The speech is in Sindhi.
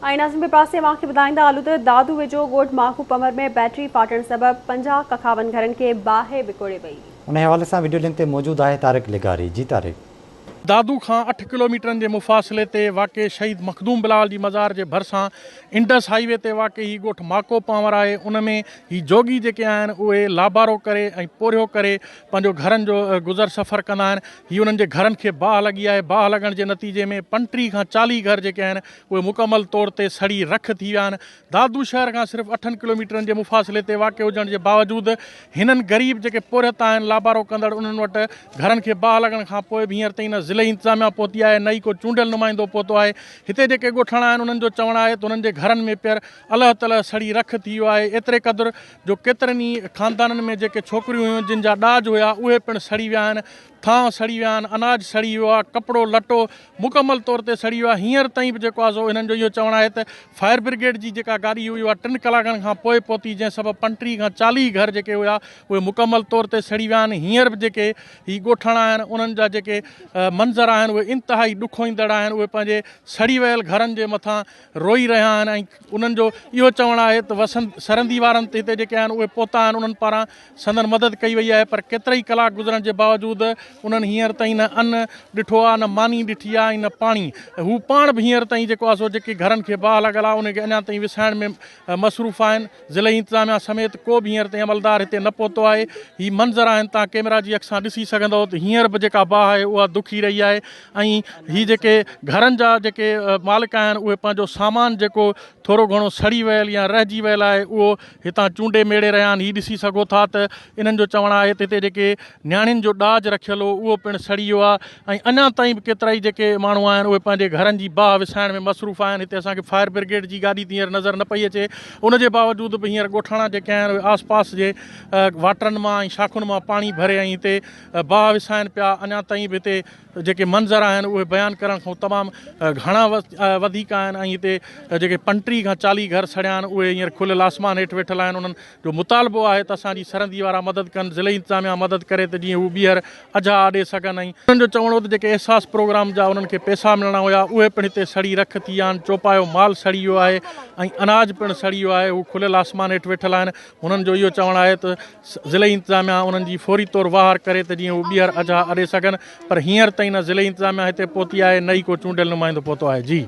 ۽ ناظرين ٻئي پاسي اوهان کي ٻڌائيندا هلون ته دادو ويجهو ڳوٺ ماکو پمر ۾ بيٽري ڦاٽڻ سبب 50 ڪکاون گهرن کي باهه وڪوڙي وئي. انهي حوالي سان وڊيو لنڪ تي موجود آهي طارق لغاري جي طارق. دادو کان اٺ ڪلوميٽرن جي مفاصلي تي واقع شهيد مخدوم بلاول جي مزار جي ڀرسان انڊس هائي وي تي واقع هي ڳوٺ ماڪو پانور آهي ان ۾ هي جوڳي جيڪي آهن اهي لابارو ڪري ۽ پورهيو ڪري پنهنجو گهرن جو گذر سفر ڪندا آهن هي انهن جي گهرن کي باهه لڳي آهي باهه لڳڻ جي نتيجي ۾ 35 کان 40 گهر جيڪي آهن اهي مڪمل طور تي سڙي رک ٿي ويا آهن. دادو شهر کان صرف اٺن ڪلوميٽرن جي مفاصلي تي واقع هجڻ جي باوجود هنن غريب جيڪي پورهيت آهن لابارو ڪندڙ انهن وٽ گهرن کي باهه لڳڻ کان پوء به هينئر تائين نه ضلعي انتظاميا پهتي آهي نه ئي ڪو چونڊيل نمائندو پهتو آهي. هتي جيڪي ڳوٺاڻا آهن انهن جو چوڻ آهي ته انهن جي گهرن ۾ پير الهه تلهه سڙي رک ٿي ويو آهي ايتري قدر جو ڪيترن ئي خاندانن ۾ جيڪي ڇوڪريون هيون جن جا ڏاج هيا اهي پڻ سڙي ويا آهن. ٿانء سڙي ويا آهن، اناج سڙي ويو آهي، ڪپڙو لٽو مڪمل طور تي سڙي ويو آهي، هينئر تائين به جيڪو آهي سو هنن جو اهو چوڻ آهي ته فائر برگيڊ جي جيڪا گاڏي هئي اها ٽن ڪلاڪن کان پوء پهتي جنهن سبب 35 کان 40 گهر جيڪي هيا اهي مڪمل طور تي سڙي ويا آهن، هينئر به جيڪي هي ڳوٺاڻا آهن انهن جا جيڪي منظر آهن اهي انتهائي ڏکوئيندڙ آهن، اهي پنهنجي سڙي ويل گهرن جي مٿان روئي رهيا آهن ۽ انهن جو اهو چوڻ آهي ته وسند سرندي وارن هتي جيڪي آهن اهي پهتا آهن انهن پاران سندن مدد ڪئي وئي آهي پر ڪيترائي ڪلاڪ گذرڻ جي باوجود انهن هينئر تائين نه ان ڏٺو آهي نه ماني ڏٺي آهي ۽ نه پاڻي هو پاڻ به هينئر تائين جيڪو آهي سو جيڪي گهرن کي باهه لڳل آهي ان کي اڃا تائين وسائڻ ۾ مصروف آهن ضلعي انتظاميا سميت ڪو به هينئر تائين عملدار هتي نه پهتو آهي هي منظر آهن توهان ڪيمرا جي اک سان ڏسي سگهندؤ ته هينئر به جيڪا باهه آهي اها دکي رهي آهي ۽ هي جيڪي گهرن جا جيڪي مالڪ آهن اهي پنهنجو سامان جيڪو ٿورو گهڻو سڙي ويل يا رهجي ويل آهي اهو هتان چونڊي ميڙي رهيا آهن. هي ڏسي سگهو ٿا ته انهن جو چوڻ آهي ته هتي جيڪي نياڻين جو ڏاج رکيل هو اهو پڻ سڙي ويو آهي ۽ اڃا تائين به ڪيترائي جيڪي ماڻهو آهن اهي پنهنجي گهرن جي باهه وسائڻ ۾ مصروف آهن. هتي اسان کي فائر برگيڊ جي گاڏي ته هينئر نظر نه پئي اچي ان جي باوجود به هينئر ڳوٺاڻا جيڪي آهن اهي آس پاس جي واٽرن مان ۽ شاخن مان پاڻي ڀري ۽ هتي باهه وسائن پيا. اڃا تائين به هتي جيڪي منظر آهن اهي بيان ڪرڻ کان تمام گهڻا وڌيڪ آهن ۽ هتي جيڪي 35 کان 40 گهر سڙيا آهن اهي هينئر کليل آسمان هيٺ ويٺل آهن انهن جو مطالبو آهي ته اسان جي سرندي وارا مدد ڪن ضلعي انتظاميا مدد ڪري ته جيئن هو ٻيهر اجها آڏي سگهن ۽ انهن جو چوڻ هو ته جيڪي احساس پروگرام جا انهن کي پئسا ملڻا هيا اهي پڻ هتي سڙي رک ٿي ويا آهن چوپايو مال سڙي ويو آهي ۽ اناج پڻ سڙي ويو آهي هو کليل آسمان هيٺ ويٺل آهن هنن جو اهو چوڻ آهي ته ضلعي انتظاميا انهن جي فوري طور واهر ڪري ته جيئن هو ٻيهر اجها اڏي سگهن پر هينئر تائين نه ضلعي انتظاميا هتي پهتي آهي نه ئي ڪو چونڊيل نمائندو پهتو آهي جي.